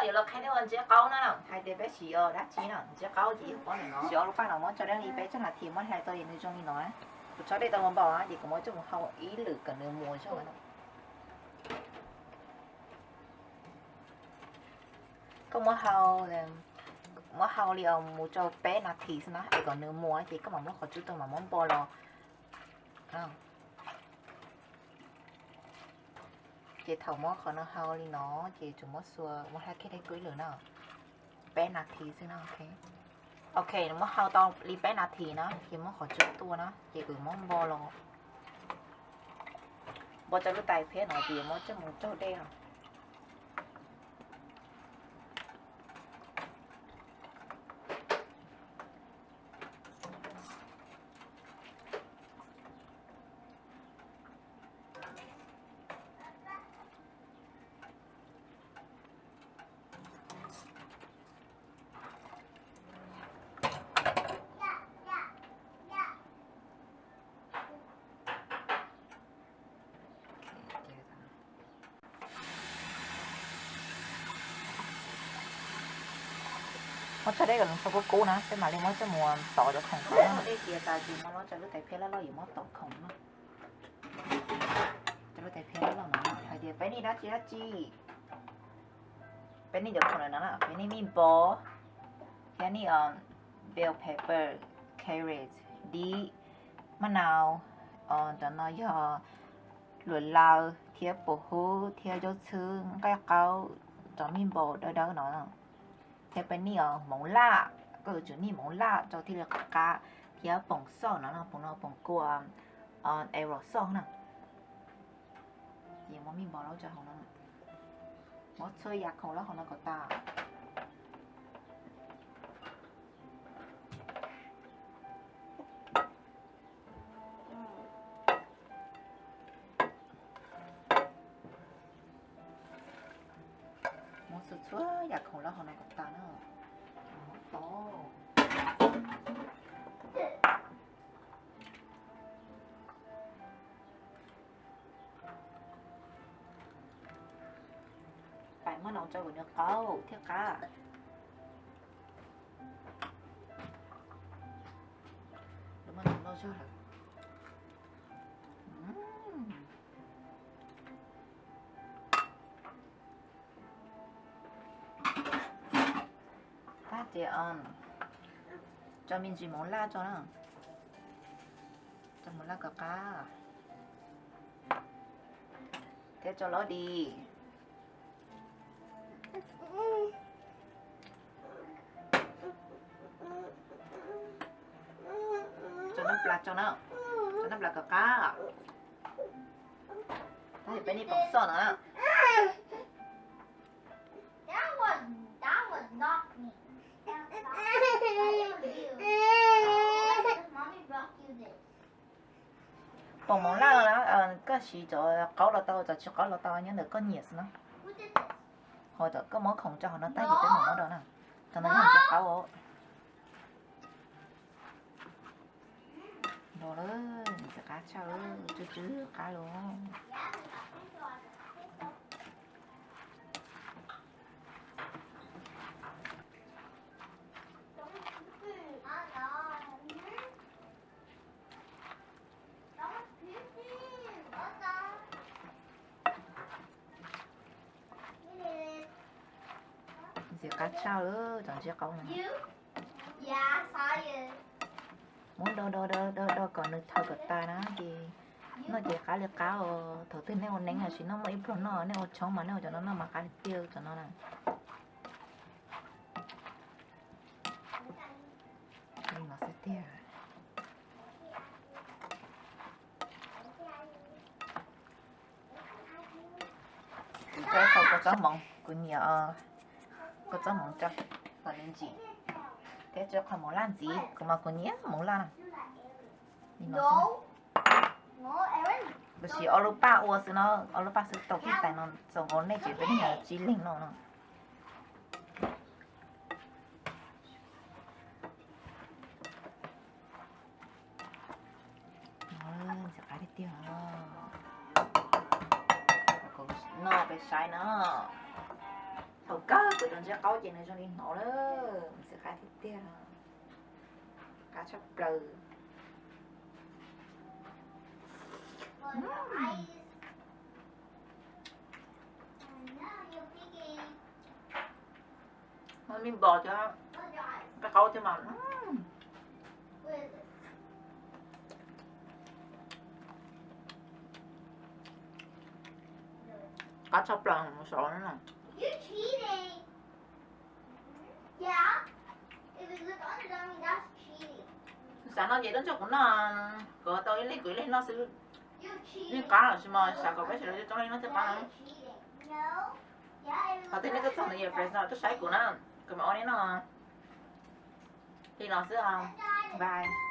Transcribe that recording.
Yuav los qhia nej ua ntseb qaub na, hais tias peb siv dab tsi na, ntseb qaub ces yog pob no. Siv ob lub paj no muab tso dej li peb tsib nas this muab hlais tau es nws zoo li no. Kuv tso dej tau los npaum ces kuv muab coj mus hau ib lwm kom nws muas zog no. Koj muab hau, muab hau li mus rau peb nas this xwb na es kom nws muas ces koj mam muab qhov tsub tuaj mam muab npo los. Ces thaum muab qhov no hau li no ces tsuas muab xua muab hlab kiag dej kub ib lwm na. Peb nas this xwb na. Ok, muab hau tau li peb nas this na ces muab qhov tsub tua na ces kuv muab npo los. Npo rau lub tais phiab no ces muab coj mus raug dej no. Muab tso dej kom nws txhob kub kub na peb mam li muab coj mus tov cov khoom tod. Dej tiav tas ces muab loj rau lub tais phiab loj loj yuav muab tov khoom no. Rau lub tais phiab loj loj no hais tias peb need dab tsi dab tsi. Peb need cov khoom no na, peb need mij npov thiab need bell pepper, carrot, dib, maj nau, cov no yog luam laws thiab pum hub thiab zaub txhwb, nqaij qaub, cov mij npau dawb dawb no. Thiab peb need hmoov laj, koj yuav tsum need hmoov laj rau thiaj li qab qab, thiab poom xauj no, poom no poom kua, Aero xauj na. Ces muab mij npau lawm rau hauv no, muab txhua yam khoom lawm hauv no kom tas. Muab txhua txhua yam khoom lawm hauv no kom tas na. Pais maj nau rau kom nws qaub thiab qab. Lub maj nau loj zog lawm. Tab ces tso me ntsis hmoov laj tso na. Tso hmoov laj kom qab thiab tso lov dis. Tso nab plas tso na, tso nab plas kom qab. Tab sis peb need poom xauj no na. Poom hmoov laj no na, koj siv cov qaub los tau, cov tsis qaub los tau, nyob ntawm koj nyiam xwb na. Ho cov koj muab khoom rau hauv no tag ces peb mam muab rau na. Cov no yog ntsis qaub. Los lawm, ntxim qab tshaj, tsw tsw qab los. Ntxim qab tshaj lawm cov ntsej qaub no. Muab do do do do do kom nws thaws kom tas na ces noj ces qab li qab os. Thaum twg nej ua neeb los sis noj muaj ib pluag noj, nej ua tshoob mas nej ua cov no noj mas qab li tiag cov no na. Li no xwb tiag. Kuv coj ib qho kua txob hmoov, kuv nyiam kua txob hmoov tso kom nws ntsim. Thiab coj qho hmoov laj ntxiv, kuv mas kuv nyiam hmoov laj na. Li no xwb. Kuv siv ob lub paj ua xwb no, ob lub paj xwb tau tib tais no txaus nkaus nej ces peb niag tsib leeg no no. Ntxim qab tiag tiag. Noj peb saib no. Thaum kawg kuv cov ntsej qaub ces nws zoo li no lawm, xwm qab tiag tiag, qab tshaj plaws. Muaj me npos thiab, ntsej qaub thiab mas. Qab tshaj plaws, sov no. Xav noj ces tuaj nrog kuv noj, kuv tau ib leeg kuv ib leeg noj xwb. Yeej qab los sis mas xav kom peb sawv daws coob leej noj thiaj qab. Qhov twg nej tuaj txog ntawm Fresno tuaj saib kuv na, kuv mam ua nej noj. Li no xwb os. Bye.